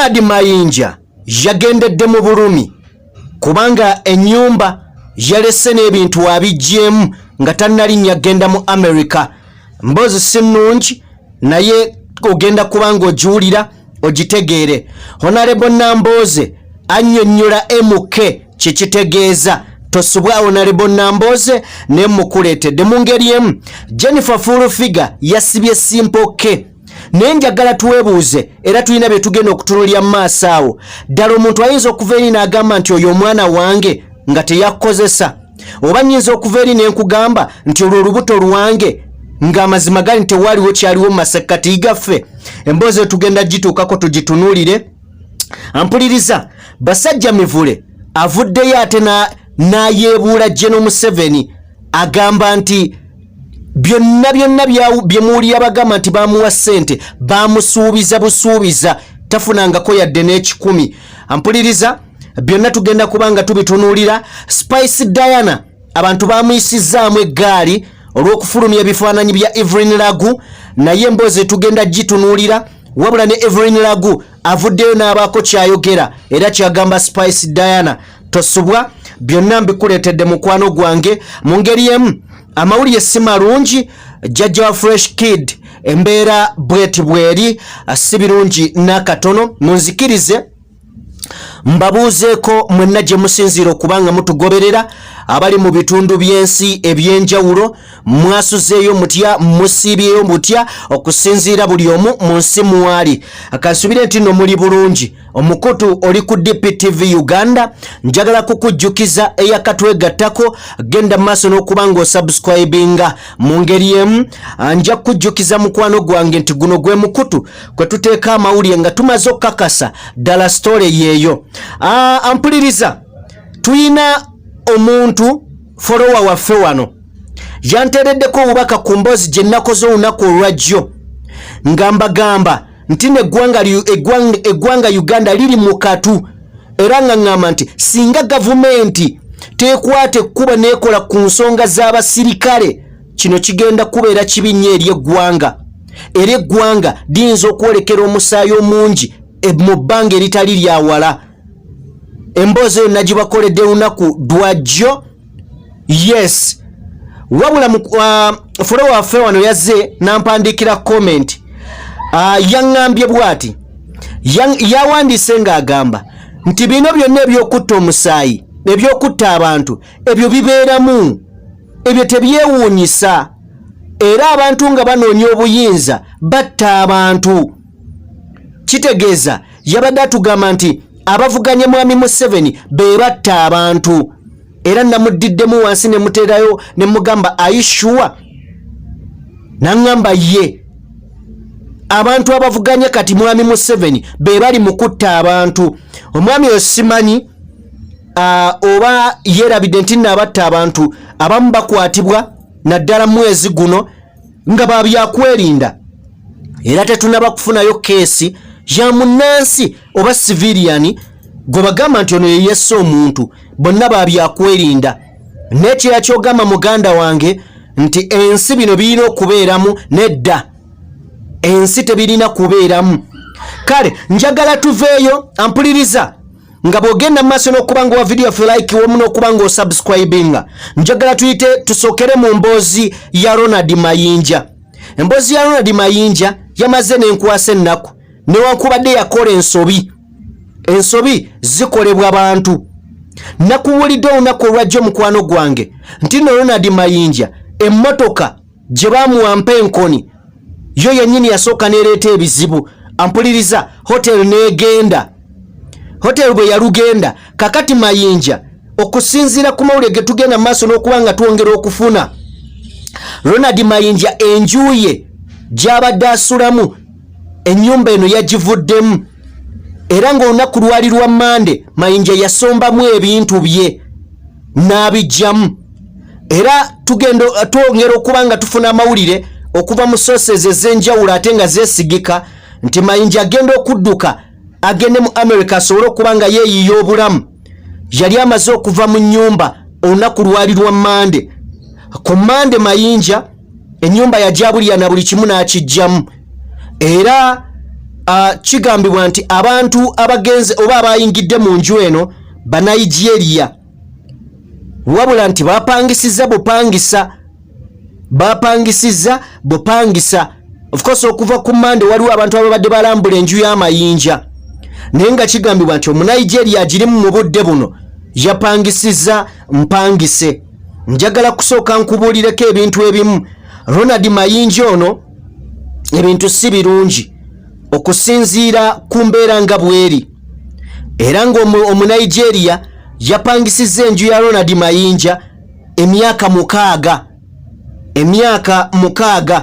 Ronald Mayinja yagendedde mu bulumi kubanga ennyumba yalese n'ebintu abiggyeemu nga tannalinnya genda mu America. Mboozi si nnungi naye ogenda kuba ng'ogiwulira ogitegeere. Honorable Nambooze annyonnyola MK kye kitegeeza. Tosubwa Honorable Nambooze ne mukuleetedde. Mu ngeri emu Jennifer Full Figure yasibye Simple K, naye njagala twebuuze era tulina bye tugenda okutunulira mu maaso awo. Ddala omuntu ayinza okuva eri n'agamba nti oyo omwana wange nga teyakkozesa, oba nnyinza okuva eri ne nkugamba nti olwo olubuto lwange ng'amazima gali tewaliwo kyaliwo mu masekkati gaffe. Emboozi eyo tugenda gituukako tugitunuulire. Ampuliriza, Basajja Mivule avuddeyo ate n'ayeebuula General Museveni, agamba nti byonna byonna bye muwulira bagamba nti bamuwa ssente bamusuubiza busuubiza, tafunangako yadde n'ekikumi. Ampuliriza, byonna tugenda kuba nga tubitunuulira. Spice Diana abantu bamuyisizzaamu eggaali olw'okufulumya ebifaananyi bya Evelyn Lagu, naye emboozi tugenda gitunuulira. Wabula ne Evelyn Lagu avuddeyo n'abaako kyayogera era kyagamba Spice Diana. Tosubwa, byonna mbikuleetedde mukwano gwange. Mu ngeri emu amawulire si malungi, jjajja wa Fresh Kid embeera bweti bweri si birungi n'akatono. Munzikirize mbabuuzeeko mwenna gye musinziira okuba nga mutugoberera abali mu bitundu by'ensi ebyenjawulo, mwasuzeeyo mutya, musiibyeyo mutya okusinziira buli omu mu nsi mwali? Kansubire nti nno muli bulungi. Omukutu oli ku DPTV Uganda. Njagala kukujjukiza eyakatwegattako, genda maaso n'okuba ng'osubscribinga. Mu ngeri emu nja kukujjukiza mukwano gwange nti guno gwe mukutu kwe tuteeka amawulire nga tumaze okukakasa ddala sitole yeeyo. Ampuliriza, tuyina omuntu folowa waffe wano yanteereddeko obubaka ku mboozi gye nnakoze olunaku olwajjo nga mbagamba nti eggwanga Uganda liri mu katu, era nga ŋŋamba nti singa gavumenti tekwata ekkuba n'ekola ku nsonga z'abasirikale, kino kigenda kubeera kibi nnyo eri eggwanga, era eggwanga liyinza okwolekera omusaayi omungi mu bbanga eritali lyawala. Emboozi eyo nagibakoledde lunaku lwajjo, yes. Wabula folo waffe wano yazze nampandiikira comment, yaŋŋambye bw'ati, yawandiise ng'agamba nti bino byonna ebyokutta omusaayi, ebyokutta abantu, ebyo bibeeramu, ebyo tebyewuunyisa, era abantu nga banoonya obuyinza batta abantu. Kitegeeza yabadde atugamba nti abavuganya mwami Museveni be batta abantu, era namuddiddemu wansi ne muteerayo ne mugamba, "Are you sure?" Naŋŋamba ye abantu abavuganya kati mwami Museveni be bali mu kutta abantu. Omwami oyo simanyi oba yeerabidde nti nno abatta abantu abamu bakwatibwa naddala mwezi guno nga babyakwerinda, era tetunaba kufunayo keesi ya munnansi oba civilian gwe bagamba nti ono yeyesse omuntu. Bonna babyakwerinda. N'ekirala kyogamba muganda wange nti ensi bino birina okubeeramu, nedda, ensi tebirina kubeeramu. Kale njagala tuveeyo. Ampuliriza, nga bw'ogenda mu maaso n'okuba nga wa video yaffe like wamu n'okuba nga osubscribinga, njagala tuyite tusookere mu mboozi ya Ronald Mayinja. Emboozi ya Ronald Mayinja yamaze n'enkwasa ennaku, newankubadde yakola ensobi. Ensobi zikolebwa bantu. Nakuwulidde olunaku olwajja omukwano gwange nti no Ronald Mayinja emmotoka gye bamuwampa enkoni yo yennyini yasooka n'ereeta ebizibu. Ampuliriza, hotel n'egenda, hotel bwe yalugenda. Kakati Mayinja, okusinziira ku mawulire ge tugenda mu maaso n'okuba nga twongera okufuna, Ronald Mayinja enju ye gy'abadde asulamu, ennyumba eno yagivuddemu, era ng'olunaku lwali lwa Mande Mayinja yasombamu ebintu bye n'abijjamu. Era tugenda twongera okuba nga tufuna amawulire okuva mu sources ez'enjawulo ate nga zeesigika nti Mayinja agenda okudduka agende mu America asobole okuba nga yeeyiya obulamu. Yali amaze okuva mu nnyumba olunaku lwali lwa Mande. Ku Mande Mayinja ennyumba yajabulira na buli kimu n'akijjamu, era Kigambibwa nti abantu abagenze oba abayingidde mu nju eno Banigeria, wabula nti bapangisiza bupangisa, bapangisiza bupangisa. Of course, okuva ku Mande waliwo abantu ababadde balambula enju y'Amayinja, naye nga kigambibwa nti Omunigeria agirimu mu budde buno yapangisiza mpangise. Njagala kusooka nkubuulireko ebintu ebimu. Ronald Mayinja ono ebintu si birungi okusinziira ku mbeera nga bweri, era ng'Omunigeria yapangisiza enju ya Ronald Mayinja emyaka 6, emyaka 6.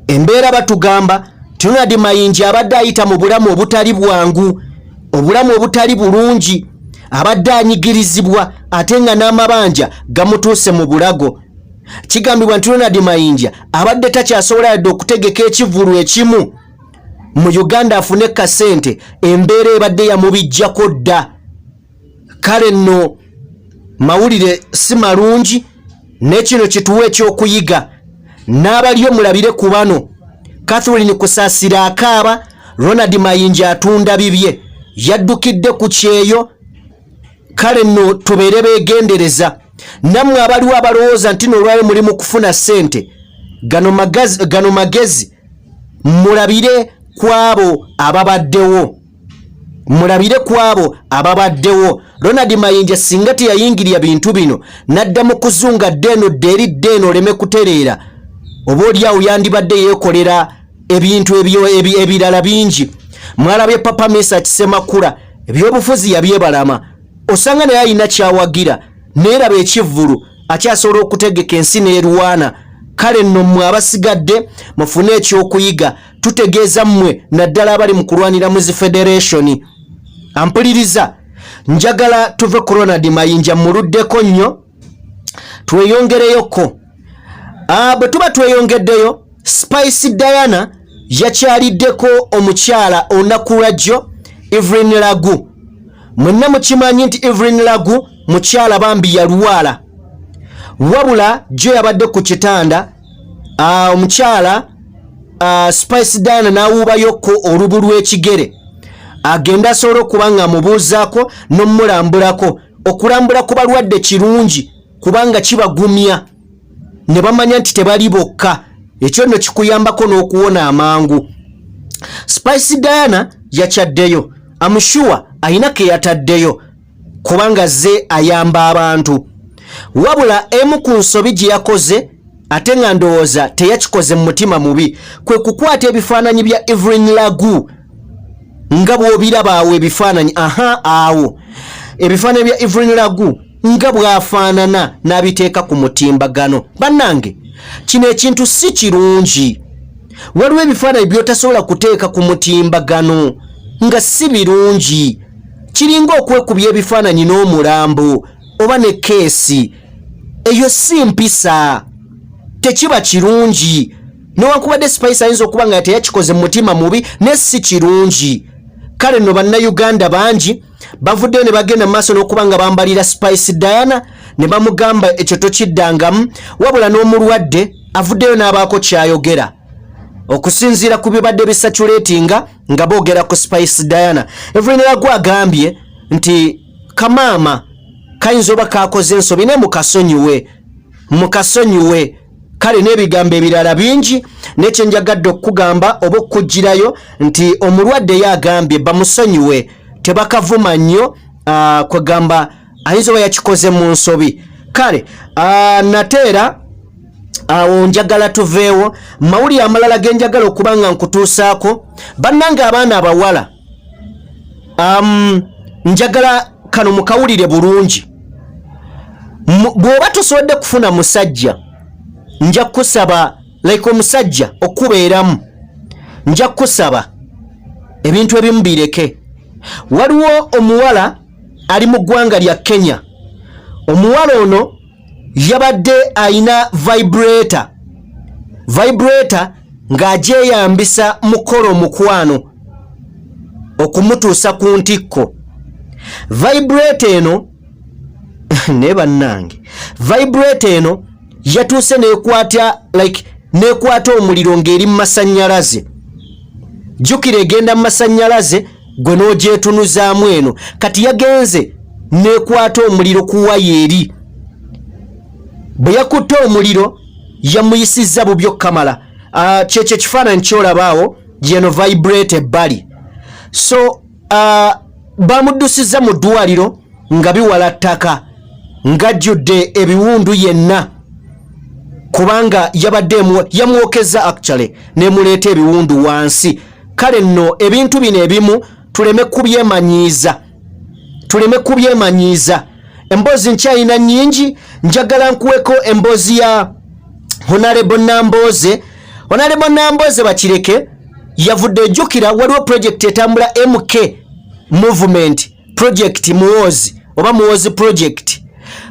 Embeera batugamba nti Ronald Mayinja abadde ayita mu bulamu obutali bwangu, obulamu obutali bulungi, abadde anyigirizibwa ate nga n'amabanja gamutuuse mu bulago. Kigambibwa nti Ronald Mayinja abadde takyasobola yadde okutegeka ekivvulu ekimu mu Uganda afune kasente, embeera ebadde yamubijjako dda. Kale nno mawulire si malungi, nekino kituwa ekyokuyiga n'abaliyo mulabire ku bano. Catherine Kusaasira akaaba, Ronald Mayinja atunda bibye, yaddukidde ku kyeyo. Kale nno tubeere beegendereza nammwe abaliwo abalowooza nti nolwayo muli mu kufuna ssente. Gano magezi, mulabire ku abo ababaddewo, mulabire ku abo ababaddewo. Ronald Mayinja singa teyayingirya bintu bino n'adda mu kuzunga dde eno dde eri dde eno oleme kutereera, oba oliawo yandibadde yeekolera ebintu ebirala bingi. Mwalabye Papa Mesa Kisemakula, ebyobufuzi yabyebalama, osanga naye alina kyawagira, naye raba ekivvulu akyasobola okutegeka ensi n'erwana. Kale nno mmwe abasigadde mufune ekyokuyiga. Tutegeeza mmwe naddala abali mu kulwanira mu zi federation. Ampuliriza, njagala tuve ku Ronald Mayinja, muluddeko nnyo, tweyongereyoko. Bwe tuba tweyongeddeyo, Spice Diana yakyaliddeko omukyala olunaku lwajjo, Evelyn Lagu. Mwenna mukimanyi nti Evelyn Lagu mukyala bambi yalwala, wabula jjo yabadde ku kitanda, omukyala Spice Diana n'awuubayokko olubu lw'ekigere agenda asobole okuba nga amubuuzaako n'omulambulako. Okulambula ku balwadde kirungi kubanga kibagumya ne bamanya nti tebali bokka, ekyo nno kikuyambako n'okuwona amangu. Spice Diana yakyaddeyo, amushuwa ayina ke yataddeyo kubanga ze ayamba abantu. Wabula emu ku nsobi gye yakoze, ate nga ndowooza teyakikoze mu mutima mubi, kwe kukwata ebifaananyi bya Evelyn Lagu nga bw'obiraba awo ebifaananyi, aha, awo ebifaananyi bya Evelyn Lagu nga bw'afaanana n'abiteeka ku mutimbagano. Bannange, kino ekintu si kirungi. Waliwo ebifaananyi by'otasobola kuteeka ku mutimbagano nga si birungi, kiringa okwekubya ebifaananyi n'omulambo oba ne keesi. Eyo si mpisa, tekiba kirungi. Newankubadde Spice ayinza okuba nga teyakikoze mu mutima mubi, ne si kirungi. Kale nno Bannayuganda bangi bavuddeyo ne bagenda mu maaso n'okuba nga bambalira Spice Diana ne bamugamba ekyo tokiddangamu. Wabula n'omulwadde avuddeyo n'abaako kyayogera okusinziira ku bibadde bisaculatinga nga boogera ku Spice Diana. Evelyn Lagu agambye nti kamaama kayinza oba kakoze ensobi, naye mukasonyiwe, mukasonyiwe. Kale n'ebigambo ebirala bingi, nekyenjagadde okukugamba oba okukugirayo nti omulwadde ye agambye bamusonyiwe, tebakavuma nnyo, kwegamba ayinza oba yakikoze mu nsobi. Kale nateera awo njagala tuveewo. Mawulire amalala ge njagala okuba nga nkutuusaako, bannange abaana abawala, njagala kano mukawulire bulungi. Bw'oba tosobodde kufuna musajja, nja kukusaba, like omusajja okubeeramu, nja kukusaba ebintu ebimu bireke. Waliwo omuwala ali mu ggwanga lya Kenya. Omuwala ono yabadde ayina vibrator, vibrator ng'agyeyambisa mukola omukwano okumutuusa ku ntikko. Vibrator eno, naye bannange, vibrator eno yatuuse nekwata, like nekwata omuliro ng'eri mu masannyalaze. Jjukira egenda mu masannyalaze gwe n'ogyetunuzaamu eno. Kati yagenze n'ekwata omuliro ku waya eri. Bwe yakutte omuliro yamuyisizza bubi okukamala. Kyekyo ekifaananyi ky'olaba awo, yeno vibrate ebbali. So bamuddusizza mu ddwaliro nga biwala ttaka, ng'ajjudde ebiwundu yenna, kubanga yabadde yamwokeza actually nemuleeta ebiwundu wansi. Kale nno ebintu bino ebimu tuleme kubyemanyiiza, tuleme kubyemanyiiza. Emboozi nkyayina nnyingi, njagala nkuweko emboozi ya Honorable Nambooze. Honorable Nambooze Bakireke yavudde, ejjukira waliwo project etambula, MK Movement Project Muwozi oba Muwozi Project.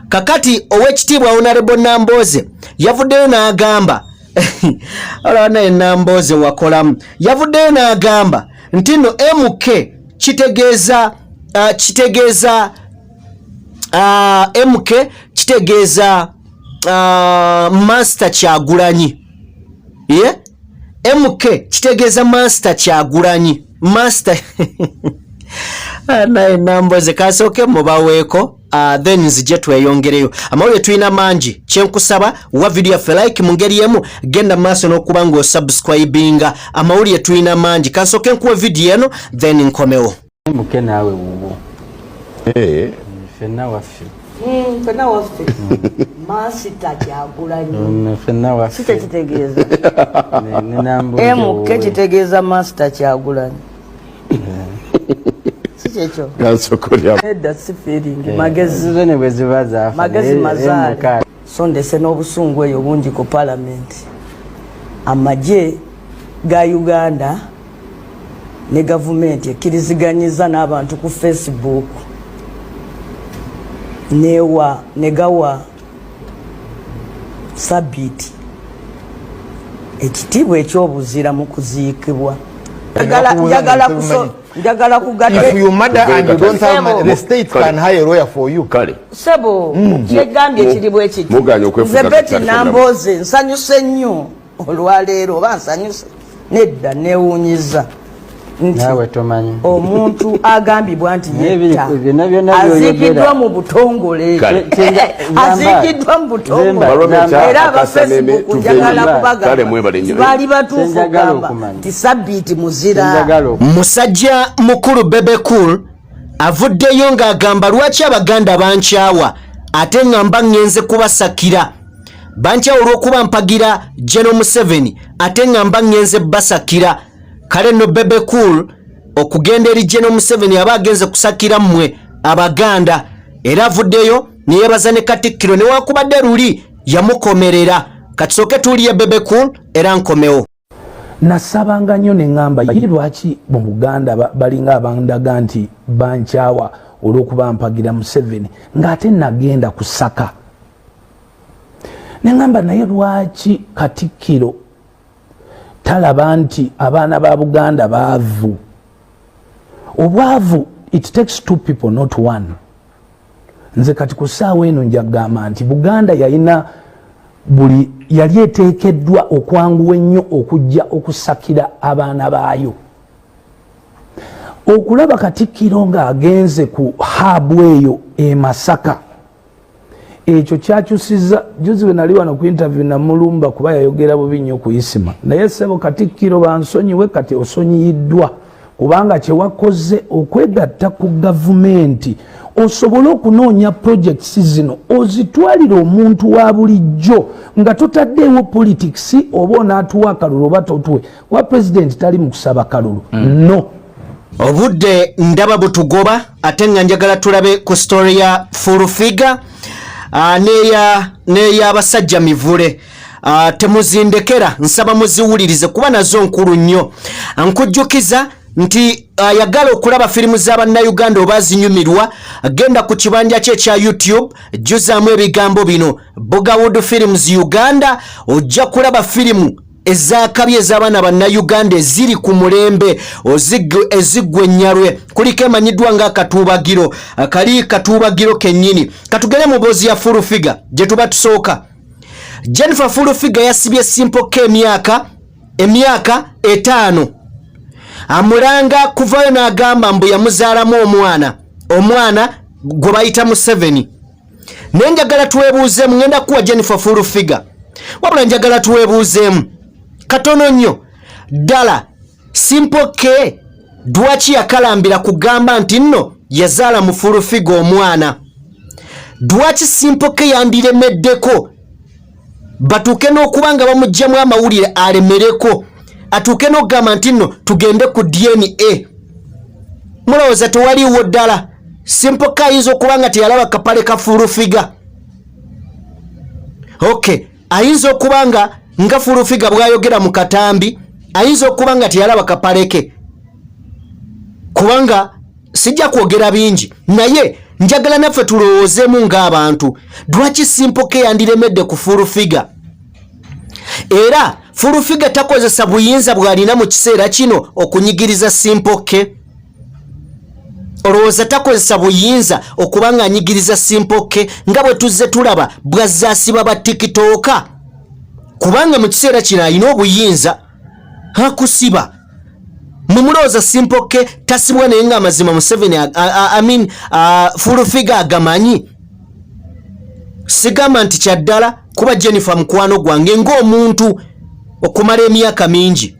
Kakati owekitiibwa Honorable Nambooze yavuddeyo n'agamba, olaba naye Nambooze wakolamu, yavuddeyo n'agamba nti nno MK kitegeeza MK kitegeeza Master Kyagulanyi. Yeah? MK kitegeeza Master Kyagulanyi, Master. Naye Namboze kasooke mubaweeko, then nzije tweyongereyo. Amawulire tulina mangi. Kyenkusaba, wa video yaffe like, mu ngeri emu genda maaso n'okuba ng'osubscribinga. Amawulire tulina mangi. Kansooke nkuwe video eno, then nkomewo. Muke naawe wuwo. Ffenna waffe. Ffenna waffe, Master Kyagulanyi. Ffenna waffe. Si kyekitegeeza? Ne Nambooze MK wuwe. Kitegeeza Master Kyagulanyi, si kyekyo? Gansokolya. Nedda, si feeling, magezi. Zo ne bwe ziba zaafa. Magezi naye mazaale. MK. So ndese n'obusungu eyo bungi ku palamenti. Amagye ga Uganda ne gavumenti ekkiriziganyiza n'abantu ku Facebook newa negawa Sabiti ekitiibwa ekyobuzira mu kuziikibwa. Njagala kugatta. If you murder and you don't have money, the state Kale. can hire a lawyer for you. Kale. Sebo, kyegambye kiri bwe kiti. Muganye okwefuga Nze Beti kati. Nambooze nsanyuse nnyo olwaleero, oba nsanyuse, nedda, neewuunyiza nti Naawe tomanyi. omuntu agambibwa nti Naye yetta byonna byonna by'oyogera. aziikiddwa mu butongole. Kale. Aziikiddwa mu butongole. Barometa Era aba akasameme Facebook tuveeyo. njagala Kale kubagamba mwebale nnyo. baali batuufu Kyenjagala gamba okumanya. nti Sabiiti muzira. Kyenjagala okumanya. Musajja mukulu Bebe Cool avuddeyo ng'agamba lwaki Abaganda bankyawa ate nga mba ŋŋenze kubasakira. Bankyawa olw'okuba mpagira General Museveni ate nga mba ŋŋenze basakira. Kale nno Bebe Cool okugenda eri General Museveni aba agenze kusakira mmwe Abaganda. Era avuddeyo neyebaza ne Katikkiro newankubadde luli yamukomerera. Katusooke tuwulire Bebe Cool era nkomewo. Nasabanga nnyo ne ŋŋamba, ye lwaki mu Buganda balinga abandaga nti bankyawa olw'okuba mpagira Museveni ng'ate nagenda kusaka? Ne ŋŋamba, naye lwaki Katikkiro talaba nti abaana ba Buganda baavu? Obwavu, it takes two people, not one. Nze kati ku ssaawa eno njagamba nti Buganda yalina buli yali eteekeddwa okwanguwa ennyo okujja okusakira abaana baayo. Okulaba Katikkiro ng'agenze ku hub eyo e Masaka, ekyo kyakyusiza. Juzi bwe nali wano ku interview namulumba kuba yayogera bubi nnyo ku Isima. Naye ssebo Katikkiro, bansonyiwe, kati osonyiyiddwa, kubanga kyewakoze okwegatta ku gavumenti osobole okunoonya projects zino ozitwalire omuntu wa bulijjo nga totaddeewo politics, oba onaatuwa akalulu oba totuwe, kuba pulezidenti tali mu kusaba kalulu, no. Obudde ndaba butugoba, ate nga njagala tulabe ku story ya Full Figure n'ey'abasajja mivule. Temuzindekera, nsaba muziwulirize kuba nazo nkulu nnyo. Nkujjukiza nti ayagala okulaba firimu z'Abannayuganda oba zinyumirwa, genda ku kibanja kye ekya YouTube, jjuzaamu ebigambo bino, Bogawood Films Uganda, ojja kulaba firimu ezakabi ez'abaana Bannayuganda eziri ku mulembe, eziggwa ennyalwe. Kuliko emanyiddwa nga Akatuubagiro, kali katuubagiro kennyini. Katugere mu mboozi ya Full Figure gye tuba tusooka. Jennifer Full Figure yasibye Simple K emyaka 5. Amulanga kuvayo n'agamba mbu yamuzaalamu omwana, omwana gwe bayita Museveni. Naye njagala twebuuzeemu, ngenda kuwa Jennifer full figure, wabula njagala twebuuzeemu katono nnyo ddala. Simple K lwaki yakalambira kugamba nti nno yazaala mu full figure omwana? Lwaki Simple K yandiremeddeko batuuke n'okuba nga bamuggyamu amawulire, alemereko atuuke n'okugamba nti nno tugende ku DNA? Mulowooza tewaliiwo ddala Simple K ayinza okuba nga teyalaba kapale ka full figure? Ok, ayinza okuba nga full figure bw'ayogera mu katambi, ayinza okuba nga teyalaba kapale ke. Kubanga sijja kwogera bingi, naye njagala naffe tulowoozeemu ng'abantu, lwaki Simple K yandiremedde ku full figure? Era full figure takozesa buyinza bw'alina mu kiseera kino okunyigiriza Simple K? Olowooza takozesa buyinza okuba nga anyigiriza Simple K nga bwe tuzze tulaba bwazzaasiba ba TikToker? Kubanga mu kiseera kino alina obuyinza akusiba. Mumulowooza Simple K tasibwa? Naye nga amazima Museveni, I mean, full figure agamanyi. Sigamba nti kyaddala, kuba Jennifer mukwano gwange ng'omuntu okumala emyaka mingi,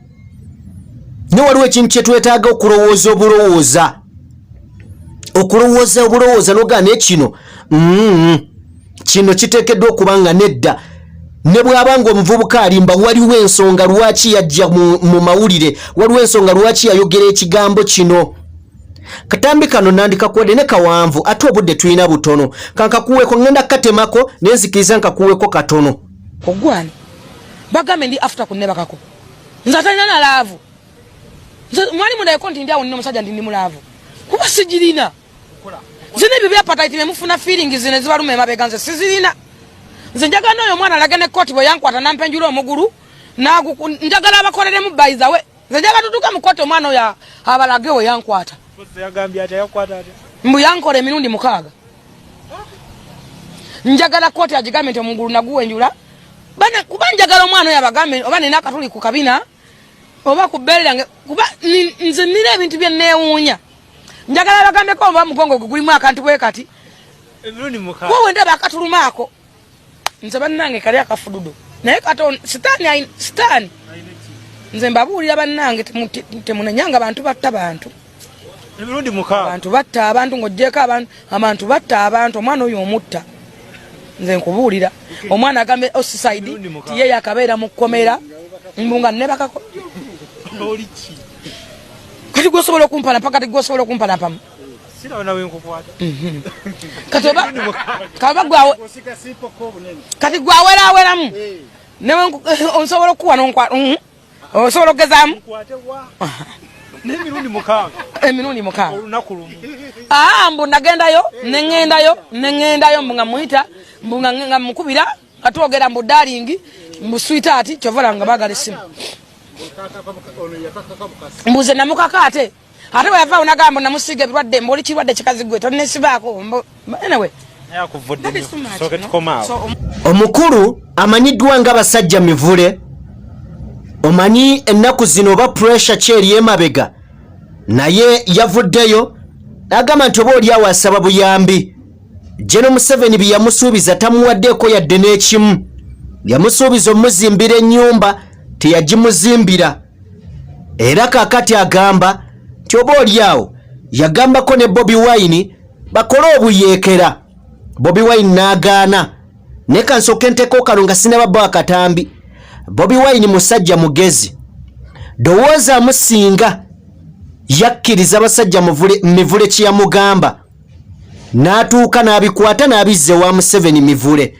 naye waliwo ekintu kyetwetaaga okulowooza obulowooza, okulowooza obulowooza nogaa naye kino, kino kiteekeddwa okuba nga nedda. Ne bw'aba nga omuvubuka alimba, waliwo ensonga lwaki yajja mu mawulire, waliwo ensonga lwaki yayogera ekigambo kino. Katambi kano nandikakuwadde ne kawanvu, ate obudde tulina butono. Kankakuweeko, ngenda kukatemako naye nzikiriza nkakuweeko katono. Ogwani bagambe ndi after kunnebakako, nze atalina na love. Nze mwali mundayeko nti ndi awo nina omusajja, ndi mu love, kuba sigirina. Nze nebyo byapatite nemufuna feeling zino ezibaluma emabega, nze sizirina. Nze njagala n'oyo omwana alage ne kooti bwe yankwata nampenjula omugulu. Njagala abakoleremu. By the way, nze njagala tutuuke mu kooti, omwana oyo abalage we yankwata. Yagambye atya? Yakwata atya? Mbu yankola emirundi 6. Njagala kooti agigambe nti omugulu naguwenjula bana, kuba njagala omwana oyo abagambe oba nina akatuli ku kabina oba ku bbeere lyange, kuba nze nina ebintu bye neewuunya. Njagala abagambeko oba mugongo gwe gulimu akantu bwe kati. Emirundi 6. Wowe ndaba akatulumaako, nze bannange kali akafududu. Naye katonda sitaani, sitaani, nze mbabuulira bannange, temunenyanga bantu batta bantu. Emirundi 6. Abantu batta abantu, ng'oggyeko abantu, abantu batta abantu. Omwana oyo omutta, nze nkubuulira, omwana agambe osisaidi Emirundi 6. ti ye yakabeera mu kkomera, mbu nga nebakako. Oli ki? Kati gwosobola okumpalampa, kati gwosobola okumpalampamu? Siraba nawe nkukwata. Kati oba kaba gwawe, kati gwaweraweramu newe onsobola okuwa nonkwa, osobola okugezaamu. Nkwate wa n'emirundi 6? Emirundi 6. Olunaku lumu. Aa, mbu nagendayo neŋŋendayo neŋŋendayo, mbu nga muyita, mbu nga mukubira nga twogera, mbu darling, mbu sweetheart. Kyovala nga bagala essimu, mbuze namukaka. Ate bwe yavaawo nagamba namusiiga ebirwadde, mbu oli kirwadde kikazi gwe tonesibaako. Anyway, Naye akuvudde that is nnyo. too much, Sooke no? tukomaawo. So, Omukulu amanyiddwa nga Basajja Mivule, omanyi ennaku zino oba pressure ki eri emabega, naye yavuddeyo n'agamba nti oba oli awo asaba buyambi. General Museveni bye yamusuubiza tamuwaddeeko yadde n'ekimu. Yamusuubiza omuzimbira ennyumba, teyagimuzimbira. Era kaakati agamba nti oba oli awo yagambako ne Bobi Wine bakole obuyeekera, Bobi Wine n'agaana. Naye kansooke nteekao kano nga sinababba akatambi. Bobi Wine musajja mugezi, dowoozaamu singa yakkiriza basajja Mivule kye yamugamba n'atuuka n'abikwata n'abizza ewa Museveni Mivule,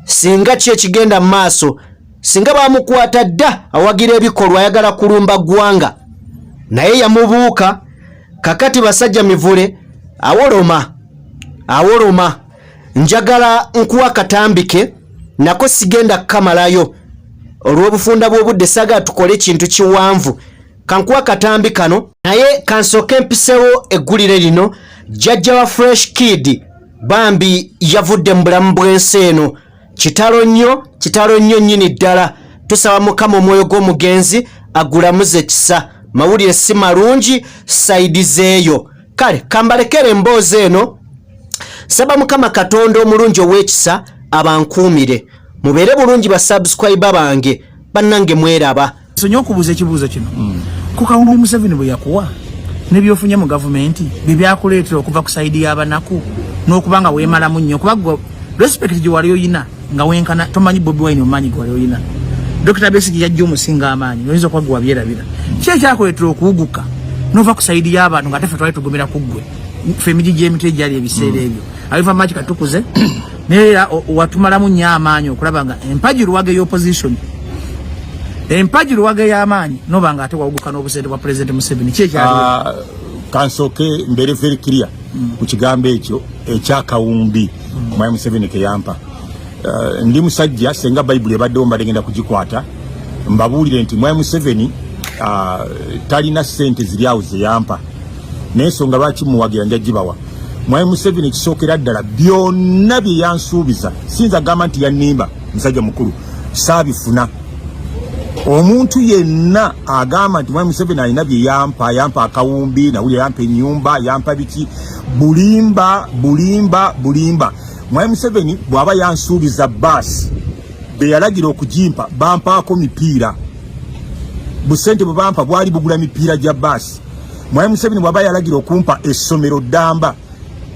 singa ki ekigenda mu maaso? Singa bamukwata dda awagira ebikolwa, ayagala kulumba ggwanga, naye yamubuuka. Kakati Basajja Mivule awoloma, awoloma. Njagala nkuwa akatambike nako, sigenda kukamalayo olw'obufunda bw'obudde, saagala tukole ekintu kiwanvu. Kankuwa akatambi kano, naye kansooke mpisewo eggulire lino. Jjajja wa Fresh Kid bambi yavudde mu bulamu bw'ensi eno. Kitalo nnyo, kitalo nnyo nnyini ddala. Tusaba Mukama omwoyo gw'omugenzi agulamuze kisa. Mawulire si malungi side zeeyo. Kale kambalekere emboozi eno. Saba Mukama Katonda omulungi ow'ekisa abankuumire, mubeere bulungi ba subscriber bange, bannange mweraba. Sonye okubuuza ekibuuzo kino ku kawumbi Museveni bwe yakuwa nebyofunye mu gavumenti bye byakuleetera okuva ku side y'abanaku n'okuba nga weemalamu nnyo, kuba gwe respect gye wali oyina nga wenkana tomanyi Bobi Wine, omanyi gwe wali oyina Dr Besigye yajja omusinga amaanyi, oyinza okuba gwe wabyerabira. Ki ekyakuleetera okuwuguka n'ova ku side y'abantu nga ate ffe twali tugumira ku ggwe, ffe emigi gy'emiti egyali ebiseera ebyo aliva maki katukuze, naye era watumalamu nnyo amaanyi okulaba nga empagi luwaga ey'opposition, empagi luwaga ey'amaanyi, noba nga ate wawuguka n'obusente bwa President Museveni? Ki ekyaliwo? Ah, kansooke mbeere very clear ku kigambo ekyo ekyakawumbi mwami Museveni keyampa. Ndi musajja senga Bayibuli ebaddewo mbadde ngenda kugikwata mbabuulire nti mwami Museveni talina ssente ziri awo zeyampa, naye ensonga lwaki muwagira nja gibawa. Mwami Museveni ekisookera ddala byonna bye yansuubiza, siyinza kugamba nti yannimba, musajja mukulu, saabifuna. Omuntu yenna agamba nti mwami Museveni alina bye yampa, yampa akawumbi, nawulira yampa ennyumba, yampa biki, bulimba, bulimba, bulimba. Mwami Museveni bw'aba yansuubiza baasi, be yalagira okugimpa bampaako mipiira, busente bwe bampa bwali bugula mipiira gya baasi. Mwami Museveni bw'aba yalagira okumpa essomero ddamba,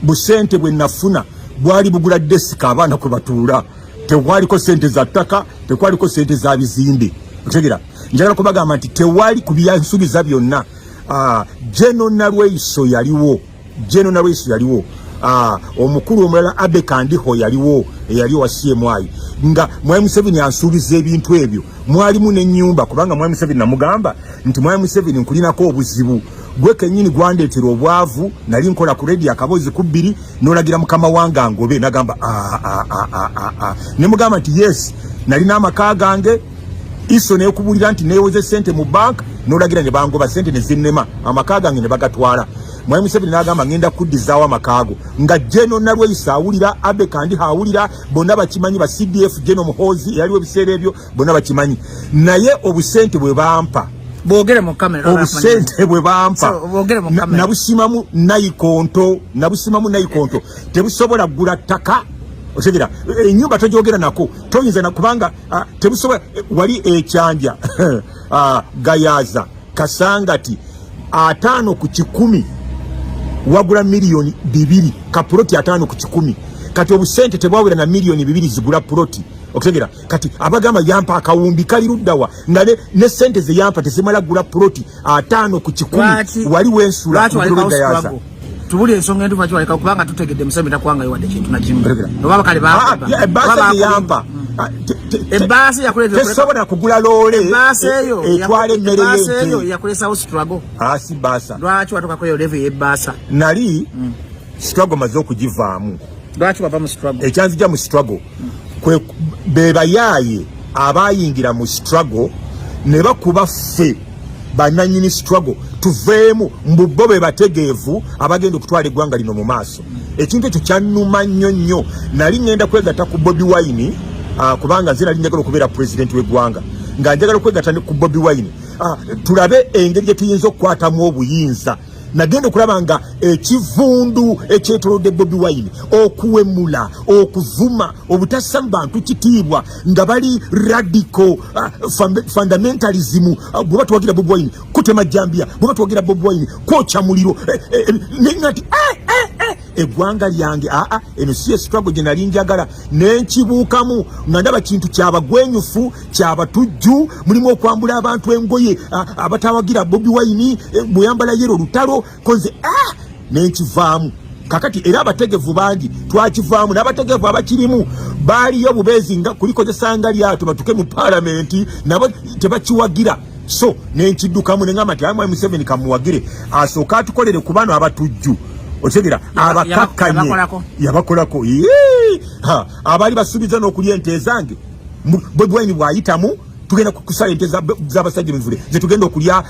busente bwe nafuna bwali bugula desk abaana kwe batuula. Tekwaliko sente za ttaka, tekwaliko sente za bizimbe. Otegera, njagala kubagamba nti tewali ku byansuubiza byonna. General Nalweyiso yaliwo, General Nalweyiso yaliwo, omukulu omulala Abe Kandiho yaliwo, eyali owa CMI, nga mwami Museveni ansuubiza ebintu ebyo. Mwalimu n'ennyumba, kubanga mwami Museveni namugamba nti mwami Museveni nkulinako obuzibu, gwe kennyini gwandeetera obwavu, nali nkola ku rediyo akaboozi ku bbiri n'olagira mukama wange angobe. Nagamba ah, ah, ah, ah, ah, ah. Ne mugamba nti yes, nalina amaka gange, iso nekubulira nti neewoze sente mu bank, n'olagira ne bangoba, sente ne zinnema, amaka gange ne bagatwala. Mwami Museveni n'agamba ngenda kuddizaawo amakaago, nga General Nalweyiso awulira, Abe Kandiho awulira, bonna bakimanyi, ba CDF General Muhoozi eyaliwo ebiseera ebyo, bonna bakimanyi. Naye obusente bwe bampa, Boogere mu kamera. Obusente bwe bampa So, boogere mu kamera. Nabusimamu nayikonto, nabusimamu nayikonto, tebusobola kugula ttaka. Otegera, enyumba togyogera nako, toyinza na kubanga tebusobola. Wali ekyanja Gayaza Kasangati 50 ku 100 wagula 2 miliyoni kapuloti 50 ku 100. Kati obusente tebwawera na 2 miliyoni zigula puloti. Okutegera, kati abagamba yampa akawumbi kali luddawa nga ne sente ze yampa tezimala gula puloti 50 ku 100? Wali wensula Lwaki walekawo Gayaza. struggle? Tubuli ensonga entuufu, lwaki walekawo? Kubanga tutegedde Museveni takuwangayo wadde kintu na kimu. Oba kale Ah, ebbaasa gye yampa Ebbaasa yakuleetera tesobola kugula loole Ebbaasa eyo etwala emmere ebbaasa eyo y'ente. yakulesawo struggle. Ah, si bbaasa. Lwaki watuukako eyo level y'ebbaasa? Nali struggle maze okugivaamu. Lwaki wava mu struggle? Ekyanzija mu struggle kwe be bayaaye abayingira mu struggle ne bakuba ffe bannannyini struggle tuveemu, mbu bo be bategeevu abagenda okutwala eggwanga lino mu maaso. Ekintu ekyo kyannuma nnyo nnyo. Nali ŋŋenda kwegatta ku Bobi Wine, kubanga nze nali njagala okubeera pulezidenti w'eggwanga, nga njagala okwegatta ku Bobi Wine, tulabe engeri gye tuyinza okukwatamu obuyinza. Nagenda okulaba nga ekivundu ekyetolodde Bobi Wine, okuwemula, okuvuma, obutassa mu bantu kitiibwa, nga bali radical fundamentalism. Bweba tuwagira Bobi Wine kutema jambia, bweba tuwagira Bobi Wine kwokya muliro, nenga nti eggwanga lyange, aa, eno si struggle gye nali njagala. Nenkibuukamu nga ndaba kintu kyabagwenyufu, kyabatujju, mulimu okwambula abantu engoye, abatawagira Bobi Wine, bweyambala yellow lutalo konze, nenkivaamu. Kakati era abategevu bangi twakivaamu, n'abategevu abakirimu baaliyo bubeezi nga kulikozesa nga lyato batuke mu paalamenti, nabo tebakiwagira. So nenkiddukamu neŋamba nti amwami Museveni kamuwagire asooke atukolere ku bano abatujju. Otegera, abakakkanye. Yabakolako. Yabakolako. Yee! Ha, abaali basuubiza n'okulya ente ezange. Bobi Wine bw'ayitamu tugenda kusala ente z'abasajja emivule zetugenda okulya,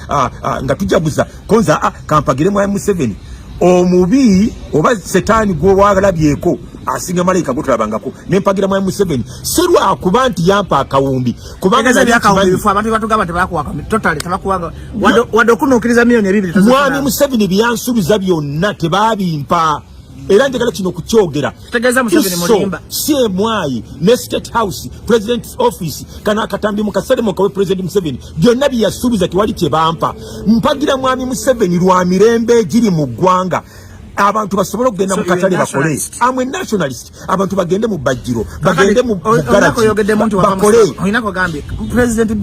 nga tujaguza konza. Kampagire mwami Museveni. Omubi oba setaani gwowalabyeko asinga malayika gwotulabangako. Nempagira mwami Museveni si lwakuba nti yampa akawumbi, kubanga mwami Museveni byeyansuubiza byonna tebabimpa, era njagala kino kukyogera. Si emwayi ne State House, President's office, kano akatambi mukasale mukawe President Museveni, byonna byeyasuubiza tewali kyebampa. Mpagira mwami Museveni lwa mirembe egiri mu ggwanga, abantu basobole okugenda mu katale bakole. Am a nationalist. Abantu bagende mu bajjiro, bagende mu garagi bakole. Olinako gambye President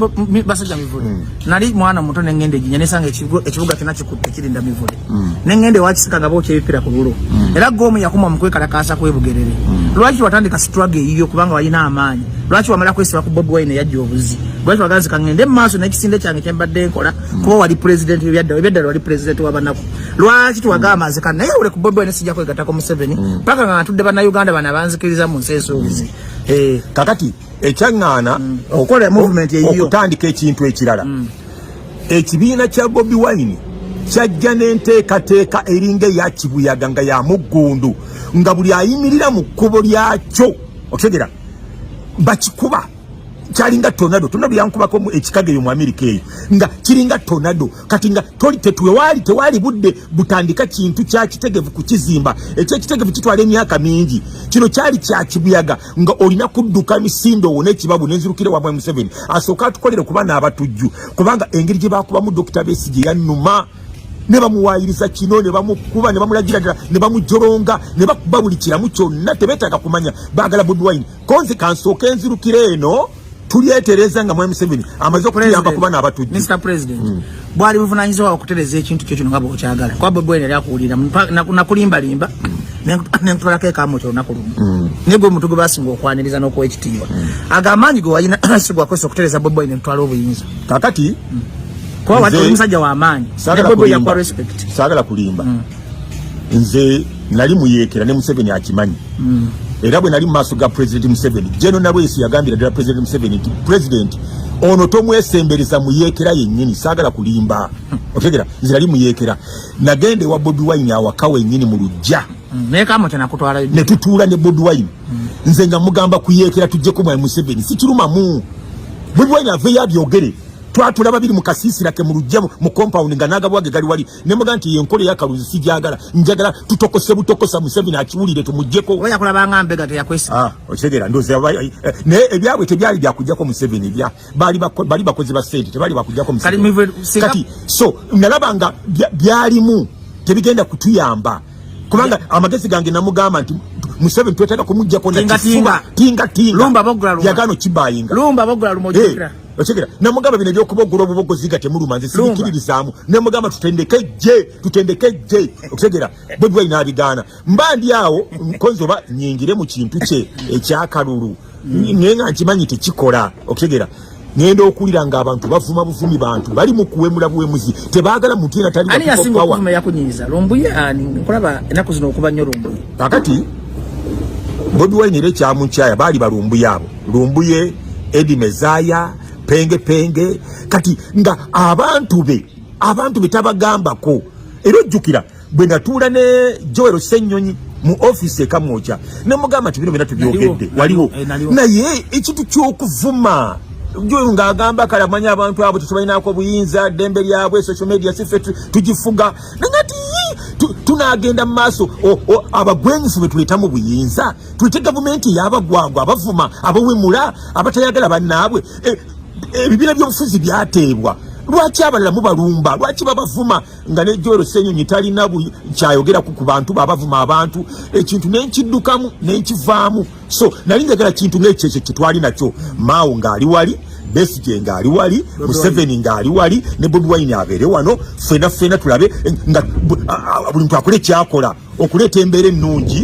Basajja Mivule. Nali mwana muto nengende ejinya nesanga ekibuga kyonna kikutte kirinda Mivule. Nengende wakisika nga bookya ebipira ku lulo. Era gwomu yakuma mu kwekalakaasa kwebugerere. Lwaki watandika struggle eyiyo kubanga walina amaanyi? Lwaki wamala kwesiba ku Bobi Wine eyajja obuzi? Lwaki waganzi kangende mu maaso n'ekisinde kyange kyembadde nkola? Kuba wali president ebyaddala, wali president w'abanaku. Lwaki tuwagamba nze kati naye ule ku Bobi Wine, sijja kwegattako Museveni paka nga ntudde bannayuganda bano abanzikiriza mu nsi ensuubizi? Kakati ekyaŋŋaana Okukola movement eyiyo. okutandika ekintu ekirala, ekibiina kya Bobi Wine kyajja n'enteekateeka eringa eya kibuyaga nga ya muggundu, nga buli ayimirira mu kkubo lyakyo okitegera bakikuba. Kyalinga tornado. Tornado yankubako ekikago eyo mu Amerika eyo, nga kiringa tornado. Kati nga toli tetwewali, tewali budde butandika kintu kya kitegevu kukizimba. Ekyekitegevu kitwala emyaka mingi. Kino kyali kya kibuyaga, nga olina kudduka misinde owone ekibabu. Nenzirukire wamwe Museveni asooka atukolere kuba n'abatujju, kubanga engeri gye bakubamu Dr. Besigye yannuma, ne bamuwayiriza kino, ne bamukuba, ne bamulagira ddala, ne bamujolonga, ne bakuba buli kiramu kyonna. Tebeetaaga kumanya, baagala Bobi Wine. Konze kansooke nzirukire eno, tulyetereza nga mwami Museveni amaze okutuyamba kuba n'abatujju. Mr President, bwali buvunanyizibwa okutereza ekintu kyo kino nga bwokyagala, kuba Bobi Wine yali akuwulira nakulimbalimba nenkutwalako ekamu kyo olunaku lumu, naye gwe omuntu gwe basinga okwaniriza n'okuwa ekitiibwa. Ago amaanyi ge walina sigwakozesa okutereza Bobi Wine netwala obuyinza? Kakati kuba oli musajja w'amaanyi ne Saagala Bobi kulimba. yakuwa respect. Saagala kulimba, nze nali muyeekera ne Museveni akimanyi. Era bwe nali mu maaso ga President Museveni, General Nalweyiso yagambira ddala President Museveni nti president ono tomwesembereza, muyeekera yennyini. Saagala kulimba, otegera, nze nali muyeekera. Nagenda ewa Bobi Wine awaka wennyini mu lujja. Naye kamukya nakutwalayo. Ne tutuula ne Bobi Wine, nze nga mugamba kuyeekera tujjeko mwami Museveni, sikirumamu. Bobi Wine aveeyo abyogere. Twatula babiri mu kasiisira ke mu lujja mu compound, nga n'agabwage gali wali, ne mugaa nti yenkola ey'akalunzi sijagala, njagala tutokose butokosa, Museveni akiwulire, tumuggyeko. Oba yakulabanga mbega, teyakwesa. Ah, okitegeera, ndowooza naye ebyabwe tebyali byakuggyako Museveni, bya bali bakozi ba ssente, tebali bakuggyako Kati Museveni. Kati so nalaba nga byalimu tebigenda kutuyamba, kubanga amagezi gange namugamba nti Museveni twetaaga kumuggyako Tinga, nakifuba. Tinga. Tinga tinga. Lumba bogola luma. Yagaano kibayinga. Lumba bogola luma, ojjukira. Okitegeera, namugamba bino ebyokubogola obubogozi nga temuluma, nze Lumba. sibikiririzaamu. Nemugamba tutendeke ejje, tutendeke ejje, okitegeera. Bobi Wine abigaana. Mba ndi awo nkonzi oba nyingire mu kintu kye ekyakalulu, naye nga nkimanyi tekikola, okitegeera. Ngenda okuwulira nga abantu bavuma buvumi, bantu bali mu kuwemula buwemuzi, tebaagala muntu yena tali Ani wa people yasinga power. okuvuma yakunyiiza? Lumbuye ani? Nkulaba ennaku zino okuba nnyo Lumbuye. Kakati Bobi Wine era ekyamukyaya baali balumbuye abo, Lumbuye, Edi Mezaya, Penge Penge. Kati nga abantu be tabagambako. Era ojjukira bwe natuula ne Joel Ssenyonyi mu ofiisi ekamwokya, ne mugamba nti bino byonna tubyogedde. Naliwo, waliwo naliwo. Naye ekintu ky'okuvuma Joel ng'agamba kale amanyi abantu abo tetubalinako buyinza, ddembe lyabwe, social media siffe tugifuga. Nangati tunaagenda mu maaso abagwenyufu be tuleeta mu buyinza, tuleete gavumenti ey'abagwagwa, abavuma, abawemula, abatayagala bannaabwe. Ebibiina by'obufuzi byateebwa, lwaki abalala mubalumba? Lwaki babavuma? Nga ne Joel Ssenyonyi talina kyayogeraku ku bantu babavuma abantu. Ekintu nenkiddukamu nenkivaamu. So nali njagala kintu ng'ekyo ekyo kyetwali nakyo, Maawo ng'ali wali, Besigye ng'ali wali, Museveni ng'ali wali, ne Bobi Wine abeere wano, ffena ffena tulabe nga buli muntu akole kyakola okuleeta embeera ennungi.